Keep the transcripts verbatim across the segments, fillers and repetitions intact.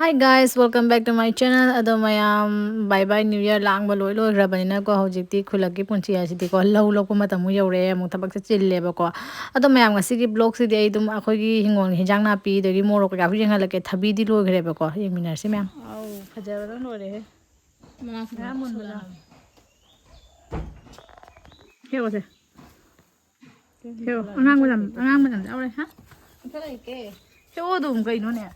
Hi guys, welcome back to my channel. ꯑꯗꯣ ꯃꯌꯥꯝ, bye bye New Year ꯂꯥꯡꯕ ꯂꯣꯏ ꯂꯣꯏꯈ꯭ꯔꯕꯅꯤꯅꯀꯣ, ꯍꯧꯖꯤꯛꯇꯤ ꯈꯨꯜꯂꯛꯀꯤ ꯄꯨꯟꯁꯤ ꯍꯥꯏꯁꯤꯗꯤꯀꯣ, ꯂꯧ ꯂꯣꯛꯄ ꯃꯇꯝ ꯑꯃꯨꯛ ꯌꯧꯔꯛꯑꯦ, ꯑꯃꯨꯛ ꯊꯕꯛꯁꯦ ꯆꯤꯜꯂꯦꯕꯀꯣ꯫ ꯑꯗꯣ ꯃꯌꯥꯝ, ꯉꯁꯤꯒꯤ vlogꯁꯤꯗꯤ ꯑꯩ ꯑꯗꯨꯝ ꯑꯩꯈꯣꯏꯒꯤ ꯍꯤꯡꯒꯣꯜꯒꯤ ꯍꯤꯟꯖꯥꯡ ꯅꯥꯄꯤ ꯑꯗꯒꯤ ꯃꯣꯔꯣꯛ ꯀꯩꯀꯥꯁꯨ ꯌꯦꯡꯍꯜꯂꯛꯀꯦ꯫ ꯊꯕꯤꯗꯤ ꯂꯣꯏꯈ꯭ꯔꯦꯕꯀꯣ, ꯌꯦꯡꯃꯤꯟꯅꯔꯁꯤ ꯃꯌꯥꯝ꯫ ꯑꯧ, ꯐꯖꯕꯅ ꯂꯣꯏꯔꯦꯍꯦ꯫ ꯃꯅꯥ ꯃꯌꯥꯝ ꯃꯨꯟꯕꯗꯣ꯫ ꯍꯦꯛꯑꯣꯁꯦ꯫ ꯍꯦꯛꯑꯣ꯫ ꯑꯉꯥꯡꯕ ꯌꯥꯝ, ꯑꯉꯥꯡꯕ ꯌꯥꯝ ꯌꯥꯎꯔꯦ꯫ ꯍꯥ? ꯍꯦꯛꯑꯣ ꯑꯗꯨꯝ ꯀꯩꯅꯣꯅꯦ꯫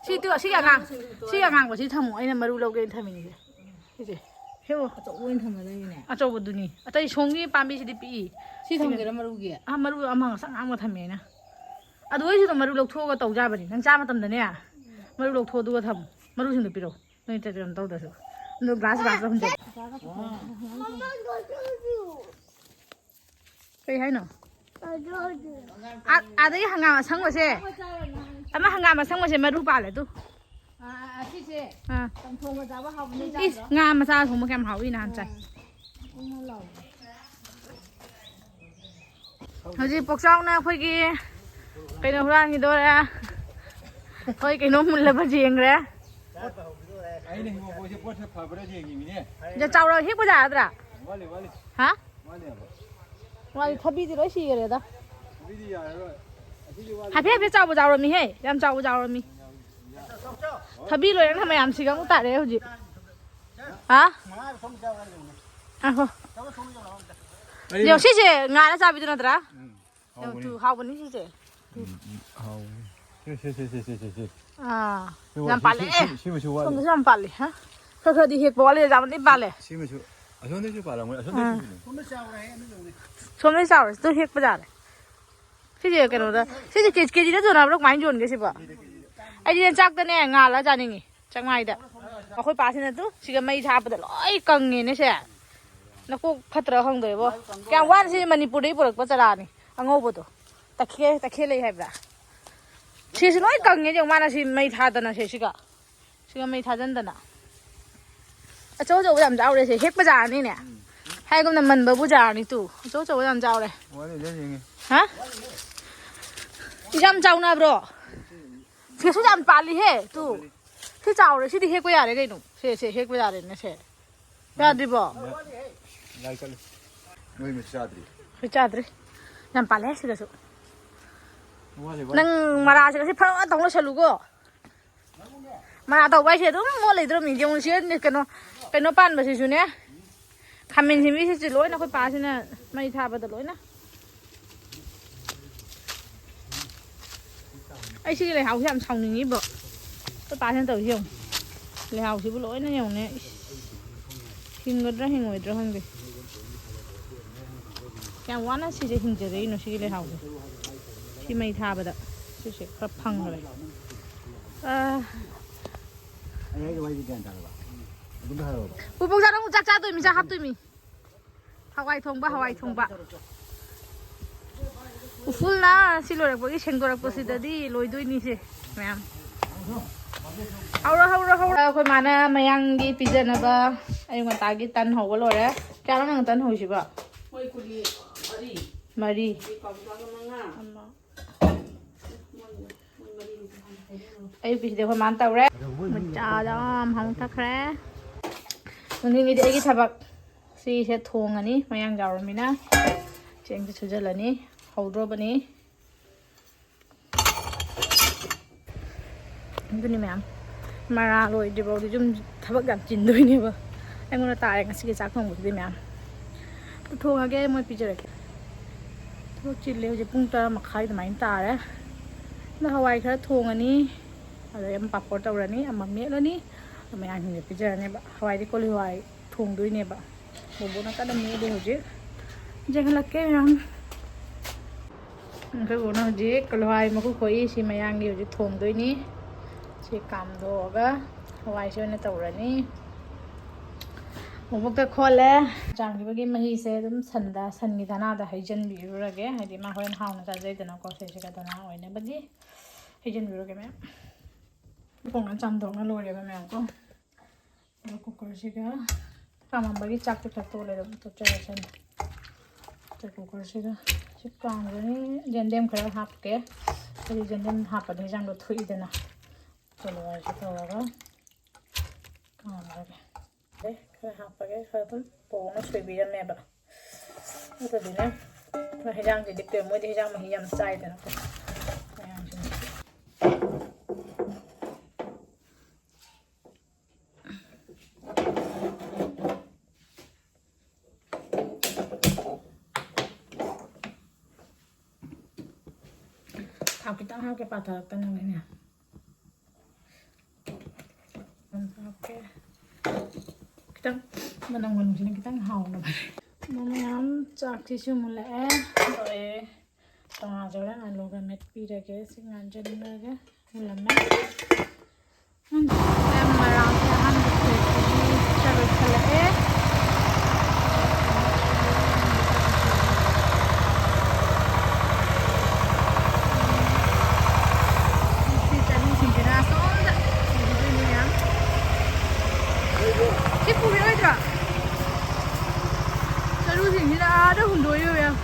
ꯁꯤ ꯇꯨ-, ꯁꯤꯒꯤ ꯑꯉꯥꯡ-, ꯁꯤꯒꯤ ꯑꯉꯥꯡꯕꯁꯤ ꯊꯝꯃꯣ꯫ ꯑꯩꯅ ꯃꯔꯨ ꯂꯧꯒꯦꯅ ꯊꯝꯃꯤꯅꯦ꯫ ꯁꯤꯁꯦ꯫ ꯍꯦꯛꯑꯣ꯫ ꯑꯆꯧꯕ ꯑꯣꯏꯅ ꯊꯝꯃꯗꯣꯏꯅꯤꯅꯦ꯫ ꯑꯆꯧꯕꯗꯨꯅꯤ꯫ ꯑꯇꯩ ꯁꯣꯝꯒꯤ ꯄꯥꯝꯕꯤꯁꯤꯗꯤ ꯄꯤꯛꯏ꯫ ꯁꯤ ꯊꯝꯒꯦꯔꯥ ꯃꯔꯨꯒꯤ? ꯑꯥ, ꯃꯔꯨ ꯑꯃ ꯉꯁꯪ ꯉꯥꯡꯕ ꯊꯝꯃꯦ ꯑꯩꯅ꯫ ꯑꯗꯨ ꯑꯣꯏꯁꯨ ꯑꯗꯨꯝ ꯃꯔꯨ ꯂꯧꯊꯣꯛꯑꯒ ꯇꯧ ꯌꯥꯕꯅꯤ꯫ ꯅꯪ ꯆꯥ ꯃꯇꯝꯗꯅꯦ, ꯃꯔꯨ ꯂꯧꯊꯣꯛꯑ ꯑꯗꯨꯒ ꯊꯝꯃꯣ꯫ ꯃꯔꯨꯁꯤꯡꯗꯣ ꯄꯤꯔꯛꯑꯣ꯫ ꯅꯣꯏ ꯀꯩꯅꯣ ꯇꯧꯗ꯭ꯔꯁꯨ꯫ ꯑꯗꯣ glass, glassꯇ ꯍꯨꯟꯗꯣꯛꯑꯣ꯫ ꯀꯩ ꯍꯥꯏꯅꯣ? ꯑꯥ, ꯑꯥꯗꯒꯤ ꯍꯪꯒꯥꯝ ꯑꯁꯪꯕꯁꯦ, ꯑꯃ ꯍꯪꯒꯥꯝ ꯑꯁꯪꯕꯁꯦ ꯃꯔꯨ ꯄꯥꯜꯂꯦ ꯇꯨ꯫ ꯑꯥ, ꯑꯥ, ꯑꯥ, ꯁꯤꯁꯦ ꯑꯥ꯫ ꯆꯝꯊꯣꯡꯒ ꯆꯥꯕ ꯍꯥꯎꯕꯅꯦ, ꯏꯁ, ꯆꯥꯗ꯭ꯔꯣ? ꯉꯥ ꯃꯆꯥ ꯊꯣꯡꯕ ꯀꯌꯥꯝ ꯍꯥꯎꯏ ꯅꯍꯥꯟ ꯆꯥꯏ꯫ ꯎꯝ, ꯎꯝ ꯂꯥꯎꯕꯅꯦ꯫ ꯍꯧꯖꯤꯛ ꯄꯣꯛꯆꯥꯎꯅ ꯑꯩꯈꯣꯏꯒꯤ ꯀꯩꯅꯣ ꯍꯨꯔꯥꯟꯈꯤꯗꯣꯔꯦ꯫ ꯑꯩꯈꯣꯏ ꯀꯩꯅꯣ ꯃꯨꯜꯂꯕ ꯌꯦꯡꯈ꯭ꯔꯦ꯫ ꯑꯩꯅ ꯍꯤꯡꯒꯣꯜ ꯀꯣꯏꯁꯦ ꯄꯣꯠꯁꯦ ꯐꯕ꯭ꯔꯥ ꯌꯦꯡꯉꯤꯃꯤꯅꯦ꯫ ꯌꯥ ꯆꯥꯎꯔ ꯍꯦꯛꯄ ꯌꯥꯒꯗ꯭ꯔꯥ? ꯋꯥꯠꯂꯤ, ꯋꯥꯠꯂꯤ꯫ ꯍꯥ? ꯋꯥꯠꯂꯤ ꯍꯥꯏꯕ꯫ ꯋꯥꯠꯂꯤ, ꯊꯕꯤꯗꯤ ꯂꯣꯏ ꯁꯤꯈꯔꯦꯗ꯫ ꯊꯕꯤꯗꯤ ꯌꯥꯔꯔꯣꯏ꯫ ꯑꯁꯤꯗꯤ ꯋꯥꯠꯂꯤ꯫ ꯍꯥꯏꯐꯦꯠ ꯍꯥꯏꯐꯦꯠ ꯆꯥꯎꯕ ꯆꯥꯎꯔꯝꯃꯤꯍꯦ, ꯌꯥꯝ ꯆꯥꯎꯕ ꯆꯥꯎꯔꯝꯃꯤ꯫ ꯊꯕꯤ ꯂꯣꯏꯔꯒ ꯃꯌꯥꯝꯁꯤꯒ ꯑꯃꯨꯛ ꯇꯥꯔꯛꯑꯦ ꯍꯧꯖꯤꯛ꯫ ꯍꯥ? ꯉꯥꯏꯈꯣ꯫ ꯑꯩ ꯌꯦꯡꯉꯣ, ꯁꯤꯁꯦ ꯉꯥꯔ ꯆꯥꯕꯤꯗꯨ ꯅꯠꯇ꯭ꯔꯥ? ꯎꯝ, ꯌꯥꯝ ꯍꯥꯎꯕꯅꯤ꯫ ꯊꯨ ꯍꯥꯎꯕꯅꯤ ꯁꯤꯁꯦ꯫ ꯎꯝ, ꯎꯝ, ꯍꯥꯎꯕꯅꯤ꯫ ꯁꯦ, ꯁꯦ, ꯁꯦ꯫ ꯑꯥ, ꯁꯤ, ꯌꯥꯝ ꯁꯤ, ꯄꯥꯜꯂꯦ꯫ ꯁꯤ, ꯑꯦ, ꯁꯤꯃꯁꯨ ꯋꯥꯠꯂꯤ꯫ ꯁꯣꯝꯗꯁꯨ ꯌꯥꯝ ꯄꯥꯜꯂꯤ꯫ ꯍꯥ? ꯈꯔ ꯈꯔꯗꯤ ꯍꯦꯛꯄ ꯋꯥꯠꯂꯤ, ꯌꯥꯝꯅꯗꯤ ꯄꯥꯜꯂꯦ꯫ ꯁꯤꯃꯁꯨ, ꯑꯁꯣꯝꯗꯩꯁꯨ ꯄꯥꯜꯂꯝꯒꯅꯤ, ꯑꯁꯣꯝꯗꯩ ꯑꯥ꯫ ꯁꯤꯃꯅꯦ꯫ ꯁꯣꯝꯗꯩ ꯆꯥꯎꯔꯦ, ꯁꯤꯗ ꯍꯦꯛꯄ ꯌꯥꯔꯦ꯫ ꯁꯤꯁꯦ ꯀꯩꯅꯣꯗ, ꯁꯤꯁꯦ ꯀꯦ-, ꯀꯦꯖꯤꯗ ꯌꯣꯟꯅꯕ꯭ꯔꯣ? ꯀꯃꯥꯏꯅ ꯌꯣꯟꯒꯦ ꯁꯤꯕꯣ? ꯑꯩꯗꯤ ꯆꯥꯛꯇꯅꯦ ꯉꯥꯜꯂ ꯆꯥꯅꯤꯡꯉꯤ, ꯆꯥꯛꯃꯥꯏꯗ꯫ ꯑꯩꯈꯣꯏ ꯄꯥꯁꯤꯅ ꯇꯨ, ꯁꯤꯒ ꯃꯩ ꯊꯥꯕꯗ ꯂꯣꯏ ꯀꯪꯉꯦꯅꯦ ꯁꯦ꯫ ꯅꯀꯣꯛ ꯐꯠꯇ꯭ꯔꯥ ꯈꯪꯗ꯭ꯔꯦꯕꯣ꯫ ꯀꯌꯥꯝ ꯋꯥꯅ ꯁꯤ ꯃꯅꯤꯄꯨꯔꯗꯒꯤ ꯄꯨꯔꯛꯄ ꯆꯔꯥꯅꯤ ꯑꯉꯧꯕꯗꯣ꯫ ꯇꯈꯦ-, ꯇꯈꯦꯜ ꯂꯩ ꯍꯥꯏꯕ꯭ꯔꯥ? ꯁꯤꯁꯨ ꯂꯣꯏ ꯀꯪꯉꯦ ꯌꯦꯡꯉꯨ, ꯃꯥꯅ ꯁꯤ ꯃꯩ ꯊꯥꯗꯅ ꯁꯦ ꯁꯤꯒ꯫ ꯁꯤꯒ ꯃꯩ ꯊꯥꯖꯟꯗꯅ꯫ ꯑꯆꯧ ꯑꯆꯧꯕ ꯌꯥꯝ ꯌꯥꯎꯔꯦ ꯁꯦ꯫ ꯍꯦꯛꯄ ꯌꯥꯔꯅꯤꯅꯦ꯫ ꯍꯥꯏꯒꯨꯝꯅ ꯃꯟꯕꯕꯨ ꯌꯥꯔꯅꯤ ꯇꯨ꯫ ꯑꯆꯧ ꯑꯆꯧꯕ ꯌꯥꯝ ꯌꯥꯎꯔꯦ꯫ ꯋꯥꯠꯂꯤꯗ ꯌꯦꯡꯉꯦ꯫ ꯍꯥ? ꯌꯥꯝ ꯆꯥꯎꯅꯕ꯭ꯔꯣ? ꯁꯤꯁꯨ ꯌꯥꯝ ꯄꯥꯜꯂꯤꯍꯦ ꯇꯨ꯫ ꯁꯤ ꯆꯥꯎꯔꯦ, ꯁꯤꯗꯤ ꯍꯦꯛꯄ ꯌꯥꯔꯦ ꯀꯩꯅꯣ꯫ ꯁꯦ, ꯁꯦ, ꯍꯦꯛꯄ ꯌꯥꯔꯦꯅꯦ, ꯁꯦ꯫ ꯌꯥꯗ꯭ꯔꯤꯕꯣ? ꯂꯥꯏ ꯀꯠꯂꯨ꯫ ꯅꯣꯏ ꯃꯁꯤ ꯆꯥꯗ꯭ꯔꯤ꯫ ꯑꯩꯈꯣꯏ ꯆꯥꯗ꯭ꯔꯤ꯫ ꯌꯥꯝ ꯄꯥꯜꯂꯦ ꯁꯤꯗꯁꯨ꯫ ꯋꯥꯠꯂꯤ, ꯋꯥꯠꯂꯤ꯫ ꯅꯪ ꯃꯔꯥꯁꯦ ꯉꯁꯤ ꯐꯔ ꯇꯧ ꯂꯣꯏꯁꯜꯂꯨꯀꯣ꯫ ꯃꯔꯥ ꯇꯧꯕ ꯍꯥꯏꯁꯦ ꯑꯗꯨꯝ ꯃꯣꯠ ꯂꯩꯗ꯭ꯔꯣ ꯃꯤꯡꯁꯦ? ꯌꯦꯡꯉꯨ, ꯁꯤ ꯀꯩꯅꯣ, ꯀꯩꯅꯣ ꯄꯥꯟꯕꯁꯤꯁꯨꯅꯦ꯫ ꯈꯥꯃꯦꯟ ꯁꯤꯟꯕꯤꯁꯤꯁꯨ ꯂꯣꯏꯅ ꯑꯩꯈꯣꯏ ꯄꯥꯁꯤꯅ ꯃꯩ ꯊꯥꯕꯗ ꯂꯣꯏꯅ꯫ ꯑꯩ ꯁꯤꯒꯤ ꯂꯩꯍꯥꯎꯁꯦ ꯌꯥꯝ ꯁꯥꯎꯅꯤꯡꯉꯤꯕꯣ꯫ ꯑꯩꯈꯣꯏ ꯄꯥꯁꯤꯅ ꯇꯧꯔꯤꯁꯤ ꯌꯦꯡꯉꯨ꯫ ꯂꯩꯍꯥꯎꯁꯤꯕꯨ ꯂꯣꯏꯅ ꯌꯦꯡꯉꯨꯅꯦ꯫ ꯏꯁ꯫ ꯍꯤꯡꯒꯗ꯭ꯔꯥ ꯍꯤꯡꯉꯣꯏꯗ꯭ꯔꯥ ꯈꯪꯗꯦ꯫ ꯀꯌꯥꯝ ꯋꯥꯅ ꯁꯤꯁꯦ ꯍꯤꯡꯖꯔꯛꯏꯅꯣ ꯁꯤꯒꯤ ꯂꯩꯍꯥꯎꯁꯦ꯫ ꯁꯤ ꯃꯩ ꯊꯥꯕꯗ ꯁꯤꯁꯦ ꯈꯔ ꯐꯪꯈ꯭ꯔꯦ꯫ ꯑꯥ꯫ ꯑꯩ ꯍꯥꯏꯒꯤ ꯋꯥꯔꯤꯁꯦ ꯒ꯭ꯌꯥꯟ ꯇꯥꯔꯕ? ꯑꯗꯨꯝ ꯍꯥꯏꯔꯛꯑꯣꯕ꯫ ꯄꯨꯄꯧꯖꯥꯗ ꯑꯃꯨꯛ ꯆꯥꯛ ꯆꯥꯗꯣꯏꯃꯤ, ꯆꯥꯛ ꯍꯥꯞꯇꯣꯏꯃꯤ꯫ ꯍꯋꯥꯏ ꯊꯣꯡꯕ, ꯍꯋꯥꯏ ꯊꯣꯡꯕ꯫ ꯎꯐꯨꯜꯅ ꯁꯤ ꯂꯣꯏꯔꯛꯄꯒꯤ ꯁꯦꯡꯗꯣꯔꯛꯄꯁꯤꯗꯗꯤ ꯂꯣꯏꯗꯣꯏꯅꯤꯁꯦ ꯃꯌꯥꯝ꯫ ꯍꯧꯔꯣ, ꯍꯧꯔꯣ, ꯍꯧꯔꯣ꯫ ꯑꯩꯈꯣꯏ ꯃꯥꯅ ꯃꯌꯥꯡꯒꯤ ꯄꯤꯖꯅꯕ ꯑꯌꯨꯛ ꯉꯟꯇꯥꯒꯤ ꯇꯟ ꯍꯧꯕ ꯂꯣꯏꯔꯦ꯫ ꯀꯌꯥꯅꯣ ꯅꯪ ꯇꯟ ꯍꯧꯔꯤꯁꯤꯕꯣ? ꯃꯣꯏ ꯀꯨꯂꯤ ꯃꯔꯤ꯫ ꯃꯔꯤ꯫ ꯃꯤ ꯄꯥꯎ ꯆꯥꯒ ꯃꯉꯥ꯫ ꯑꯃ꯫ ꯑꯌꯨꯛꯀꯤꯁꯤꯗꯤ ꯑꯩꯈꯣꯏ ꯃꯥꯅ ꯇꯧꯔꯦ꯫ ꯃꯆꯥꯗ ꯑꯃ ꯍꯥꯎꯅ ꯊꯛꯈ꯭ꯔꯦ꯫ ꯅꯨꯡꯊꯤꯟꯒꯤꯗꯤ ꯑꯩꯒꯤ ꯊꯕꯛ꯫ ꯁꯤꯁꯦ ꯊꯣꯡꯉꯅꯤ, ꯃꯌꯥꯡ ꯌꯥꯎꯔꯃꯤꯅ꯫ ꯆꯦꯡꯁꯦ ꯁꯨꯖꯜꯂꯅꯤ꯫ ꯍꯧꯗ꯭ꯔꯣꯕꯅꯤ꯫ ꯑꯗꯨꯅꯤ ꯃꯌꯥꯝ꯫ ꯃꯔꯥ ꯂꯣꯏꯗ꯭ꯔꯤꯐꯥꯎꯗꯤ ꯌꯨꯝ ꯊꯕꯛ ꯌꯥꯝ ꯆꯤꯟꯗꯣꯏꯅꯦꯕ꯫ ꯑꯩꯉꯣꯟꯗ ꯇꯥꯔꯦ ꯉꯁꯤꯒꯤ ꯆꯥꯛ ꯊꯣꯡꯕꯁꯤꯗꯤ ꯃꯌꯥꯝ꯫ ꯑꯗꯨ ꯊꯣꯡꯉꯒꯦ, ꯃꯣꯏ ꯄꯤꯖꯔꯒꯦ꯫ ꯊꯕꯛ ꯆꯤꯜꯂꯦ ꯍꯧꯖꯤꯛ ꯄꯨꯡ ꯇꯔꯥ ꯃꯈꯥꯏ ꯑꯗꯨꯃꯥꯏꯅ ꯇꯥꯔꯦ꯫ ꯑꯗꯣ ꯍꯋꯥꯏ ꯈꯔ ꯊꯣꯡꯉꯅꯤ꯫ ꯑꯗꯩ ꯑꯃ ꯄꯥꯐꯣꯔ ꯇꯧꯔꯅꯤ, ꯑꯃ ꯃꯦꯠꯂꯅꯤ꯫ ꯑꯗꯣ ꯃꯌꯥꯝꯁꯤꯡꯁꯦ ꯄꯤꯖꯔꯅꯦꯕ꯫ ꯍꯋꯥꯏꯗꯤ ꯀꯣꯂꯤ ꯍꯋꯥꯏ ꯊꯣꯡꯗꯣꯏꯅꯦꯕ꯫ ꯕꯣꯕꯣꯅ ꯀꯟꯅ ꯃꯦꯠꯂꯤ ꯍꯧꯖꯤꯛ꯫ ꯌꯦꯡꯍꯜꯂꯛꯀꯦ ꯃꯌꯥꯝ꯫ ꯑꯩꯈꯣꯏ ꯕꯣꯕꯣꯅ ꯍꯧꯖꯤꯛ ꯀꯣꯂꯤ ꯍꯋꯥꯏ ꯃꯀꯨ ꯈꯣꯛꯏ꯫ ꯁꯤ ꯃꯌꯥꯡꯒꯤ ꯍꯧꯖꯤꯛ ꯊꯣꯡꯗꯣꯏꯅꯤ꯫ ꯁꯤ ꯀꯥꯝꯗꯣꯛꯑꯒ ꯍꯋꯥꯏꯁꯦ ꯑꯣꯏꯅ ꯇꯧꯔꯅꯤ꯫ ꯃꯕꯨꯛꯇ ꯈꯣꯜꯂꯦ꯫ ꯆꯥꯝꯈꯤꯕꯒꯤ ꯃꯍꯤꯁꯦ ꯑꯗꯨꯝ ꯁꯟꯗ, ꯁꯟꯒꯤ ꯊꯅꯥꯗ ꯍꯩꯖꯤꯟꯕꯤꯔꯨꯔꯒꯦ꯫ ꯍꯥꯏꯗꯤ ꯃꯥ ꯍꯣꯔꯦꯟ ꯍꯥꯎꯅ ꯆꯥꯖꯩꯗꯅꯀꯣ꯫ ꯁꯤꯁꯤꯒ ꯊꯅꯥ ꯑꯣꯏꯅꯕꯒꯤ ꯍꯩꯖꯤꯟꯕꯤꯔꯨꯔꯒꯦ ꯃꯌꯥꯝ꯫ ꯐꯣꯡꯅ ꯆꯥꯝꯊꯣꯛꯅ ꯂꯣꯏꯔꯦꯕ ꯃꯌꯥꯝ ꯀꯣ꯫ ꯑꯗꯣ ꯀꯨꯀꯔꯁꯤꯒ ꯀꯥꯝꯃꯝꯕꯒꯤ ꯆꯥꯛꯇꯤ ꯈꯔ ꯇꯣꯠꯂꯦ, ꯑꯗꯨꯝ ꯇꯣꯠꯆꯔꯁꯅꯤ꯫ ꯑꯗꯣ ꯀꯨꯀꯔꯁꯤꯒ ꯁꯤ ꯀꯥꯝꯒꯅꯤ꯫ ꯌꯦꯟꯗꯦꯝ ꯈꯔ ꯍꯥꯞꯀꯦ꯫ ꯍꯥꯏꯗꯤ ꯌꯦꯟꯗꯦꯝ ꯍꯥꯞꯄꯗꯤ ꯍꯤꯟꯖꯥꯡꯗꯣ ꯊꯣꯛꯏꯗꯅ꯫ ꯇꯧꯔꯒ ꯀꯥꯝꯃꯒꯦ꯫ ꯑꯗꯩ ꯈꯔ ꯍꯥꯞꯄꯒꯦ꯫ ꯈꯔ ꯑꯗꯨꯝ ꯄꯣꯡꯅ ꯁꯣꯏꯕꯤꯔꯝꯃꯦꯕ꯫ ꯑꯗꯨꯗꯨꯅ ꯈꯔ ꯍꯩꯖꯥꯡꯁꯤꯗꯤ ꯀꯩ, ꯃꯣꯏꯗꯤ ꯍꯩꯖꯥꯡ ꯃꯍꯤ ꯌꯥꯝ ꯆꯥꯏꯗꯅ ꯃꯌꯥꯝꯁꯤꯡꯁꯦ꯫ ꯊꯥꯎ ꯈꯤꯇꯪ ꯍꯥꯞꯀꯦ, ꯄꯥꯊꯔꯛꯇꯅꯕꯅꯦ꯫ ꯍꯥꯞꯀꯦ꯫ ꯈꯤꯇꯪ ꯃꯅꯝ ꯃꯅꯝꯁꯤꯅ ꯈꯤꯇꯪ ꯍꯥꯎꯅꯕ꯫ ꯃꯌꯥꯝ ꯆꯥꯛꯁꯤꯁꯨ ꯃꯨꯜꯂꯛꯑꯦ꯫ ꯂꯣꯏꯔꯦ꯫ ꯇꯣꯉꯥꯟ ꯆꯧꯔ ꯑꯂꯨꯒ ꯃꯦꯠꯄꯤꯔꯒꯦ꯫ ꯁꯤ ꯉꯥꯟꯁꯤꯟꯈ꯭ꯔꯒꯦ꯫ ꯃꯨꯜꯂꯝꯃꯦ꯫ ꯃꯔꯥꯡꯁꯦ ꯑꯍꯥꯟꯕ ꯁꯣꯏꯕꯒꯤ ꯈꯔ ꯂꯣꯏꯁꯤꯜꯂꯛꯑꯦ꯫ ꯁꯤ ꯆꯔꯨꯁꯤꯡꯁꯤꯅ ꯑꯁꯣꯝꯗ ꯁꯤꯗꯣꯏꯅꯦ ꯃꯌꯥꯝ꯫ ꯁꯤ ꯄꯨꯈꯤꯔꯣꯏꯗ꯭ꯔꯣ? ꯆꯔꯨꯁꯤꯡꯁꯤꯅ ꯑꯥꯗ ꯍꯨꯟꯗꯣꯛꯏꯕ ꯃꯌꯥꯝ꯫